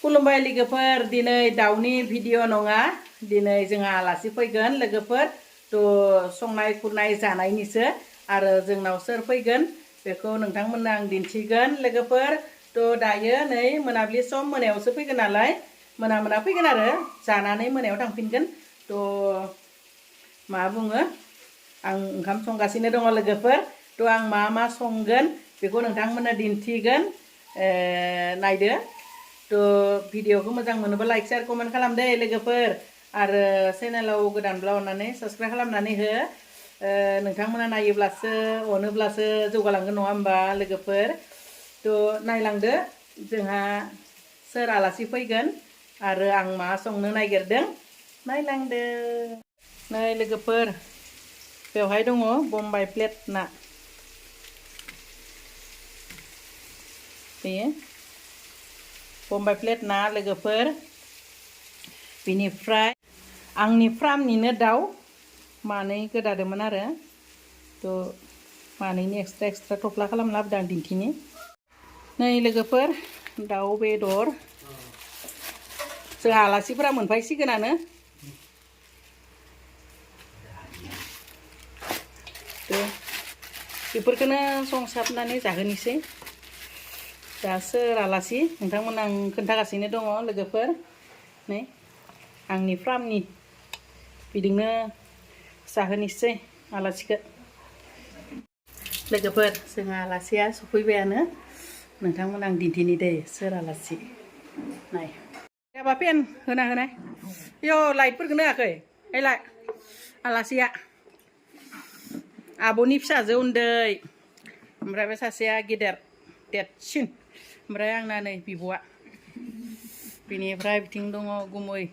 खुलुमबाय लोगोफोर दिनै दाउनि भिडिअ नङा दिनै जोंहा आलासि फैगोन लोगोफोर थ' संनाय खुरनाय जानायनिसो आरो जोंनाव सोर फैगोन बेखौ नोंथांमोननो आं दिन्थिगोन लोगोफोर थ' दायो नै मोनाबिलि सम मोनायावसो फैगोन नालाय मोना फैगोन आरो जानानै मोनायाव थांफिनगोन थ' मा बुङो आं ओंखाम संगासिनो दङ लोगोफोर थ' आं मा संगोन बेखौ नोंथांमोननो दिन्थिगोन नायदो थ' भिडिअखौ मोजां मोनोबा लाइक शेयार कमेन्ट खालामदे लोगोफोर आरो चेनेलाव गोदानब्ला अननानै साबस्क्राइब खालामनानै हो नोंथांमोना नायोब्लासो अनोब्लासो जौगालांगोन नङा होमबा लोगोफोर थ' नायलांदो जोंहा सोर आलासि फैगोन आरो आं मा संनो नागिरदों नायलांदो नै लोगोफोर बेवहाय दङ बम्बाइ प्लेट ना बेयो बम्बाइ प्लेट ना लोगोफोर बिनिफ्राय आंनि फार्मनिनो दाउ मानै गोदादोंमोन आरो थ' मानैनि एक्सट्रा थफ्ला खालामना लाबोदों आं दिन्थिनि नै लोगोफोर दाउ बेदर जोंहा आलासिफोरा मोनफैसिगोनानो बेफोरखौनो संसाबनानै जाहोनोसै दा सोर आलासि नोंथांमोन आं खोन्थागासिनो दङ लोगोफोर नै आंनि फार्मनि बिदिनो जाहोनोसै आलासिखौ लोगोफोर जोंहा आलासिया सफैबायानो नोंथांमोन आं दिन्थिनि दे सोर आलासि नाय जाबा पेन होनाय यो लाइटफोरखौनो होआखै हैलाय आलासिया आब'नि फिसाजो उन्दै ओमफ्राय बे सासेया गेदेर देरसिन ओमफ्राय आंना नै बिब'आ बिनिफ्राय बिथिं दङ गुमै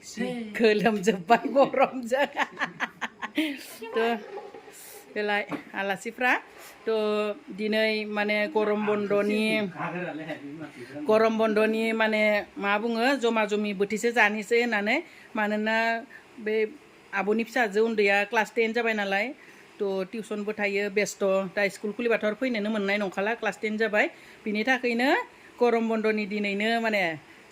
गोलोमजोब्बाय गरमजों थ' बेलाय आलासिफ्रा थ' दिनै माने गरम बन्दनि माने मा बुङो जमा जमि बोथिसे जानोसै होननानै मानोना बे आब'नि फिसाजो उन्दैया क्लास 10 जाबाय नालाय थ' टिउसनबो थायो बेस्थ' दा स्कुल खुलिबाथ' आरो फैनोनो मोननाय नंखाला क्लास 10 जाबाय बिनि थाखायनो गरम बन्दनि दिनैनो माने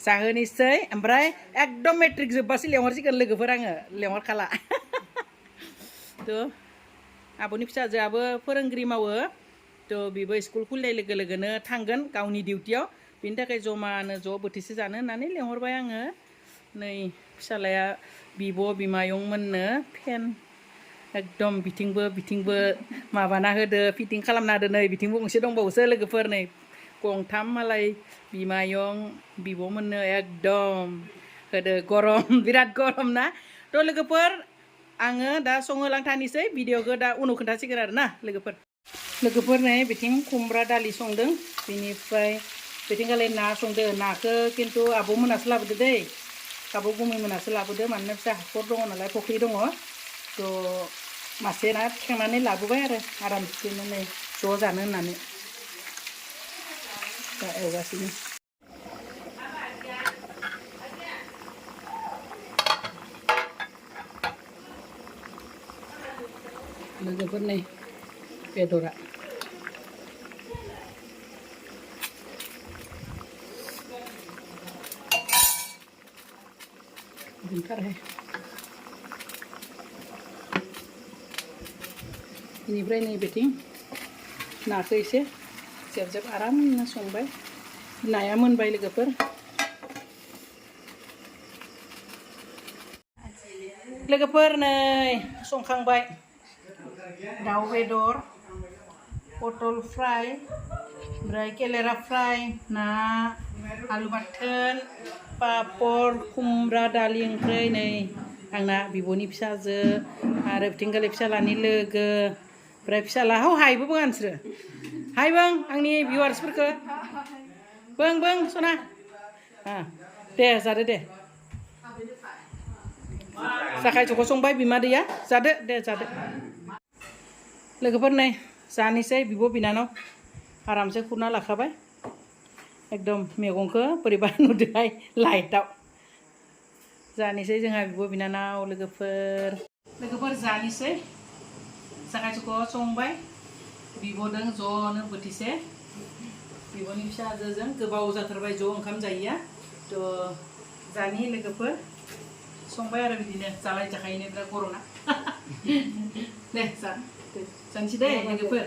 जाहोनोसै ओमफ्राय एकदम मेट्रिक जोब्बासो लेंहरसिगोन लोगोफोर आङो लेंहरखाला थ' आब'नि फिसाजोआबो फोरोंगिरि मावो थ' बेबो स्कुल खुलिनाय लोगो लोगोनो थांगोन गावनि डिउटियाव बिनि थाखाय जमानो ज' बोथिसे जानो होननानै लेंहरबाय आङो नै फिसालाया बिब' बिमायंमोननो फेन एकदम बिथिंबो माबाना होदो फिटिं खालामना होदो नै बिथिंबो गंसे दंबावोसो लोगोफोर नै गंथाम मालाय बिमायं बिब'मोननो एकदम होदो गरम बिराद गरम ना थ' लोगोफोर आङो दा संहोलांथानोसै भिडिअखौ दा उनाव खोन्थासिगोन आरो ना लोगोफोर नै बिथिं खुमब्रा दालि संदों बिनिफ्राय बिथिंगालाय ना संदो नाखौ खिन्थु आब' मोनासो लाबोदो दै आब' गुमै मोनासो लाबोदो मानोना फिसा हाखर दङ नालाय फुख्रि दङ थ' मासे ना थिखांनानै लाबोबाय आरो आरामसेनो नै ज' जानो होननानै दा एवगासिनो लोगोफोर नै बेदरा ओंखारहाय बेनिफ्राय नै बिथिं नाखौ एसे जेब आरामनो संबाय नाया मोनबाय लोगोफोर नै संखांबाय दाउ बेदर पटल फ्राय ओमफ्राय केलेरा फ्राय ना आलु बाथोन पापर खुमब्रा दालि ओंख्रै नै आंना बिब'नि फिसाजो आरो बिथिंगालि फिसालानि लोगो ओमफ्राय फिसाला हायबो बुङा नोंसोरो हाय बों आंनि भिउवार्सफोरखौ बों सना दे जादो दे जाखाय जख' संबाय बिमादैया जादो दे जादो लोगोफोर नै जानोसै बिब' बिनानाव आरामसे खुरना लाखाबाय एकदम मैगंखौ बोरैबा नुदोंहाय लाइटआव जानोसै जोंहा बिब' बिनानाव लोगोफोर जानोसै जाखाय जख' संबाय बिब'दों ज'नो बोथिसे बिब'नि फिसाजोजों गोबाव जाथारबाय ज' ओंखाम जायैया थ' जानि लोगोफोर संबाय आरो बिदिनो जालाय जाखायोनो बिराद गरम ना दे जानोसै दे लोगोफोर